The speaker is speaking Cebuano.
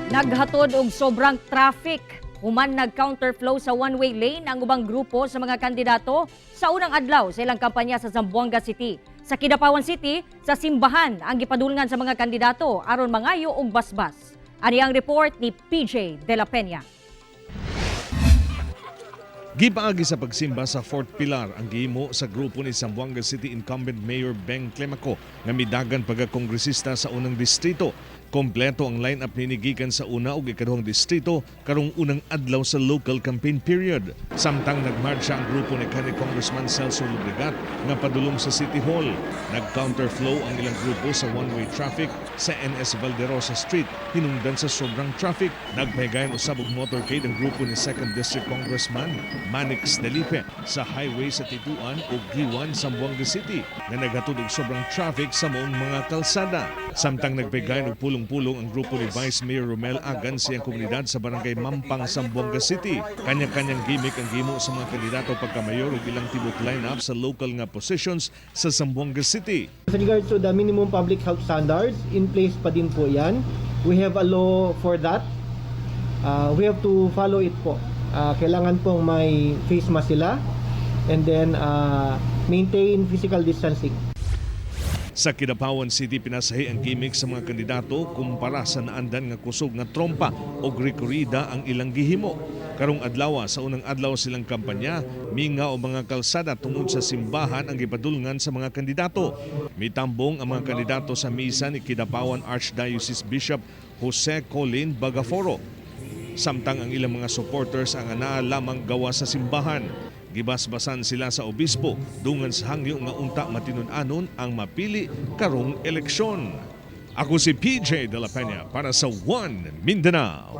Naghatod og sobrang traffic human nag-counterflow sa one-way lane ang ubang grupo sa mga kandidato sa unang adlaw sa ilang kampanya sa Zamboanga City. Sa Kidapawan City, sa simbahan ang gipadulngan sa mga kandidato aron mangayo og basbas. Ani ang report ni PJ De La Peña. Gipaagi sa pagsimba sa Fourth Pilar ang gihimo sa grupo ni Zamboanga City Incumbent Mayor Beng Climaco nga midagan pagkakongresista sa unang distrito. Kompleto ang line-up niini gikan sa una ug ikaduhang distrito karong unang adlaw sa local campaign period. Samtang nagmarcha ang grupo ni kanhi Congressman Celso Lobregat nga padulong sa City Hall. Nag-counterflow ang ilang grupo sa one-way traffic sa NS Valderosa Street hinungdan sa sobrang traffic. Nagpahigayon usab og motorcade ang grupo ni 2nd District Congressman Manix Dalipe sa highway sa Tituan ug Guiuan, Zamboanga City nga naghatod og sobrang traffic sa maong mga kalsada. Samtang nagpahigayon og pulong-pulong ang grupo ni Vice Mayor Romel Agan sa iyang komunidad sa Barangay Mampang, Zamboanga City. Kanya-kanyang gimmick ang gihimo sa mga kandidato pagkamayor ug ilang tibok lineup sa local nga positions sa Zamboanga City. With regards to the minimum public health standards, in place pa din po yan. We have a law for that. We have to follow it po. Kailangan pong may face mask sila and then maintain physical distancing. Sa Kidapawan City, pinasahi ang gimmick sa mga kandidato kumpara sa naandan nga kusog nga trompa o rekorida ang ilang gihimo. Karong adlaw, sa unang adlaw silang kampanya, mingaw ang mga kalsada tungod sa simbahan ang gipadulngan sa mga kandidato. Mitambong ang mga kandidato sa misa ni Kidapawan Archdiocese Bishop Jose Colin Bagaforo. Samtang ang ilang mga supporters ang anaa lamang gawas sa simbahan. Gibasbasan sila sa obispo dungan sa hangyo nga unta matinud-anon ang mapili karong eleksyon. Ako si PJ De La Peña para sa One Mindanao.